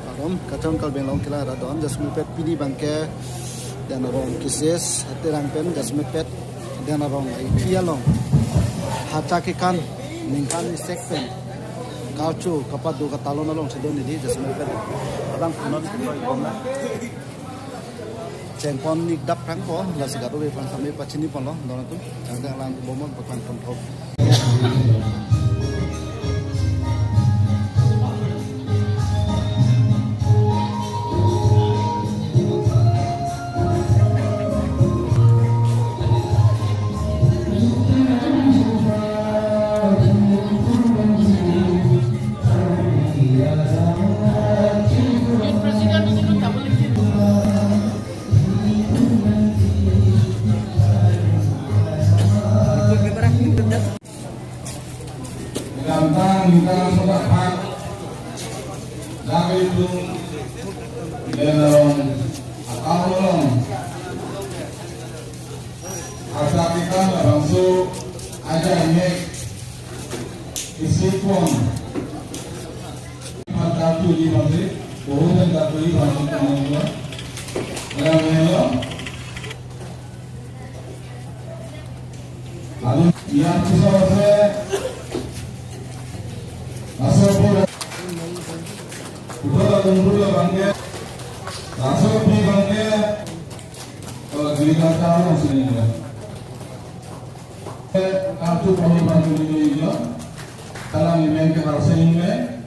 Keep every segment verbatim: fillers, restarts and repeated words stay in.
Kardom, kachong kalbeng long kila radon, jasemet pet pini abangke, Den Arong kises, Aterang pen, jasemet pet, Den Arong, iti along. Hacha kekan, ningkan isek pen. Karcho, kapado katalon along, chedon neli, jasemet pet. Abang punon, punon, punon. Chengpon ik dap prangpo, lasi garo be prang sami pachini ponlo, don atum, chang chang lang bomon paklang pon thok. Ningkan tang, ningkan sodak hak. Dami tung, Den Arong, akam long. Asa kita labangso aja inek isi pon. Pantatu di bangsi, bohong pantatu di bangsi, teman-teman. Alam yang lo. Lalu yang bisa bahasa, masuk pun. Udah lalu dulu ya, bangke. Masuk di bangke. Kalau gini kan tahu sini ya. Kartu kami bantu dulu ya. Kalau memang ke harus ini,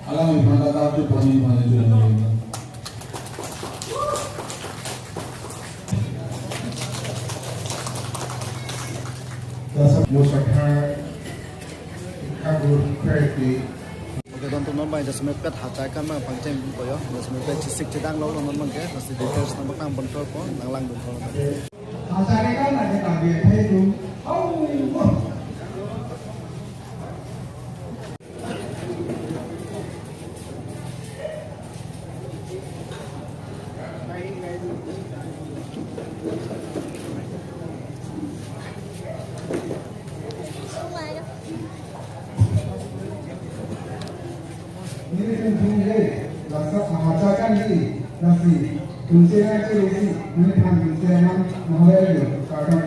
kalau memang kartu kami bantu dulu ya. Jasa musakha kagur kreti. Oke, don atum, non abang jasemet pet hacha kekan abang pangcheng po yo. Jasemet pet chesik chedang lo non abangke, lasi details nangpaklang pon thok po, nanglang dun thok. Hacha kekan lagi tabi hai tu. Oh. Neli kan thung le, laso hacha kekan ni, lasi, thungse na che si, neli than thungse na, na ho le, kakam.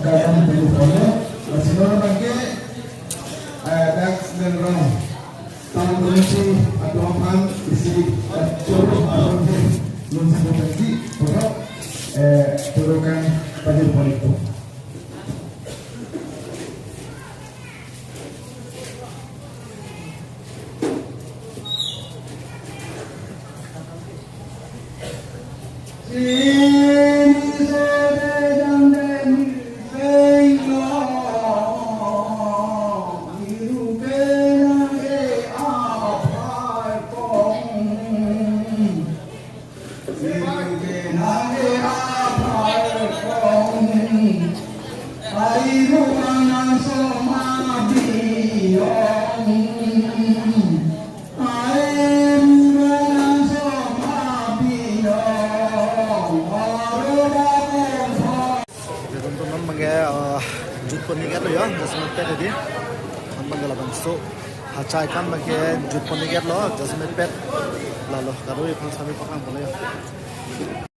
Kadang dari sana, masih orang pakai, eh, dak dan rong. Tahun kunci atau aphan isi, eh, coro atau nanti, belum sampai nanti, pokok, eh, corokan pada politik. Jadi untuk non bangke, eh, jut pon ni kan lo ya, just mepet tadi. Non bangke labangso hachai kan bangke jut pon ni kan lo, just mepet. Lalo, kado ya, pang sami pakang pon ya.